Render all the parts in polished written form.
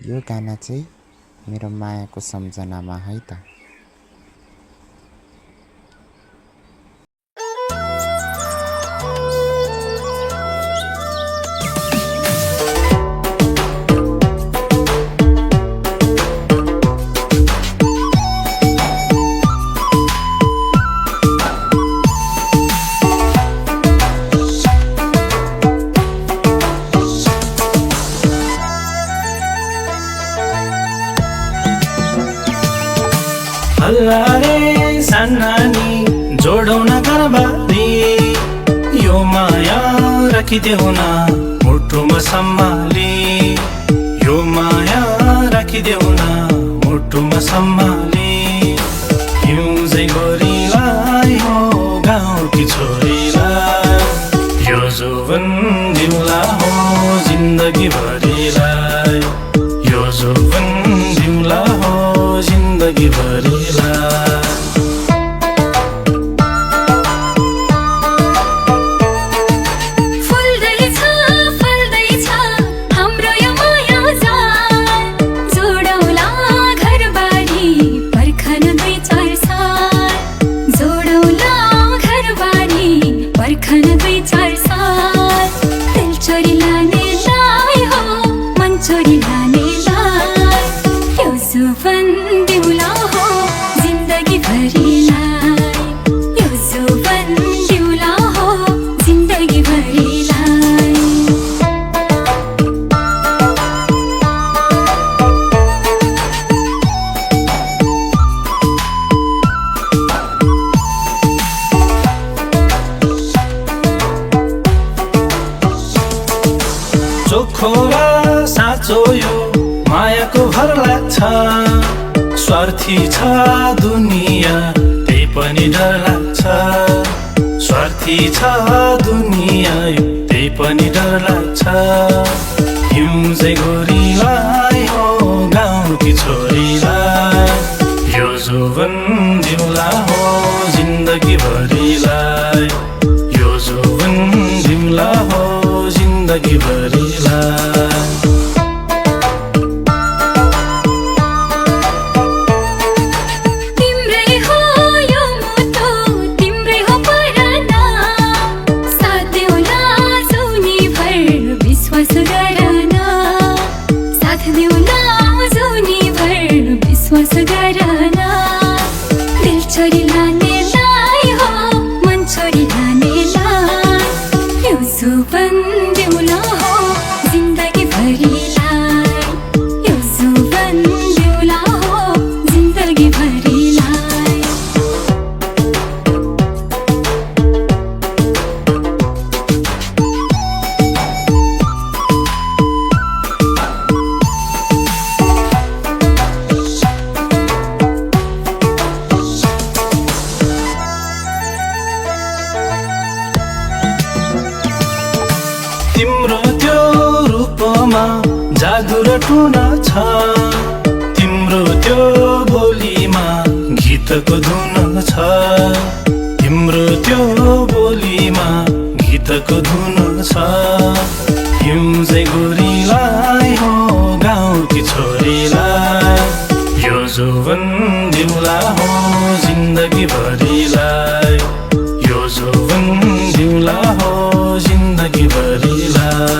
यो गाना चाहिँ मेरो मायाको सम्झनामा है त। हल्लारे सान्नानी जोडौँ न घरबारी, यो माया राखिदेऊ न मुटुमा सम्हाली, यो माया राखिदेऊ न मुटुमा सम्हाली। हिउँझै गोरीलाई हो गाउँकी छोरीलाई, यो जुवन दिउला हो जिन्दगी भरिलाई, यो जुवन दिउला हो जिन्दगी भरिलाई। चोखोरा साँचो यो मायाको भर लाग्छ, स्वार्थी छ दुनिया त्यही पनि डर लाग्छ, स्वार्थी छ दुनिया त्यही पनि डर लाग्छ। हिउँझै गोरीलाई हो गाउँकी छोरीलाई, यो जुवन दिउला हो जिन्दगी भरिलाई, यो जुवन दिउला हो जिन्दगी भरिलाई। तिम्रो त्यो रूपमा जादु र टुन छ, तिम्रो त्यो बोलीमा गीतको धुन छ, तिम्रो त्यो बोलीमा गीतको धुन छ। हिउँझै गोरीलाई हो गाउँकी छोरीलाई, यो जुवन दिउला हो जिन्दगी भरिलाई, यो जुवन दिउला हो जिन्दगी भरिलाई।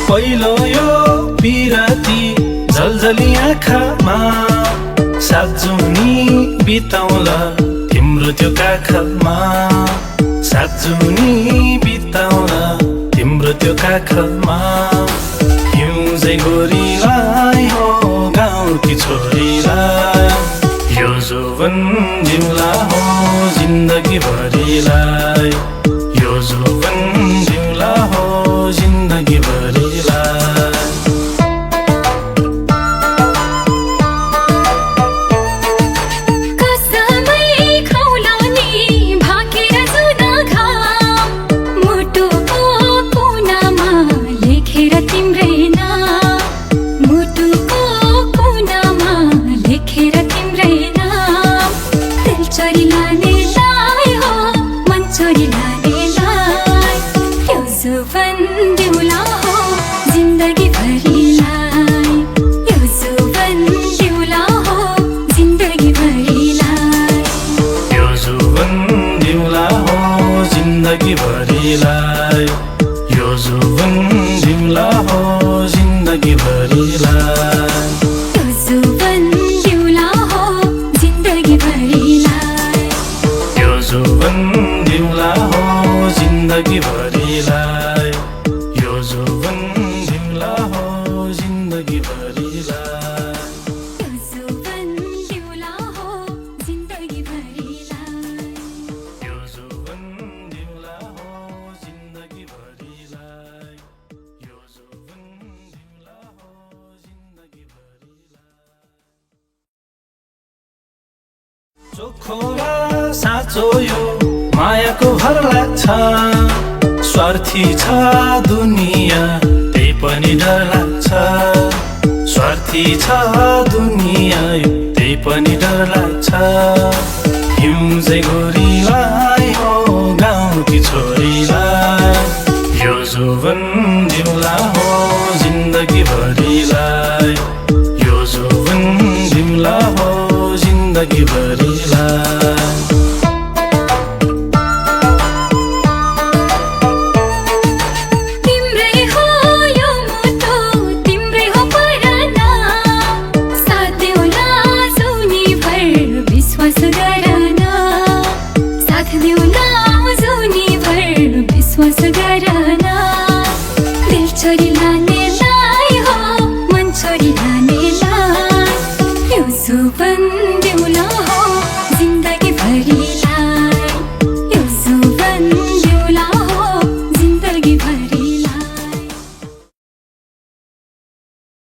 पहिलो यो पिराती जलजली आँखामा, सात जुनी बिताउला तिम्रो त्यो काखमा, जुनी बिताउन तिम्रो त्यो काखमा हिउँझै गोरीलाई हो गाउँकी छोरीलाई यो जोवन दिउँला हो जिन्दगी भरिलाई यो जोवन दिउँला हो जिन्दगी भरिलाई यो जुवन दिउँला हो जिन्दगी भरिलाई यो जुवन दिउँला हो जिन्दगी भरिलाई यो जुवन दिउँला हो जिन्दगी भरिलाई यो जुवन दिउँला हो जिन्दगी भरिलाई यो जुवन दिउँला हो जिन्दगी भरिलाई यो जुवन दिउँला हो जिन्दगी भरिलाई यो जुवन दिउँला हो जिन्दगी भरिलाई चोखो र साँचो यो मायाको भर लाग्छ स्वार्थी छ दुनियाँ त्यही पनि डर लाग्छ स्वार्थी छ दुनियाँ त्यही पनि डर लाग्छ हिउँझै गोरीलाई हो गाउँकी छोरीलाई यो जोवन दिउँला हो जिन्दगी भरिलाई यो जोवन दिउँला हो जिन्दगी भरिलाई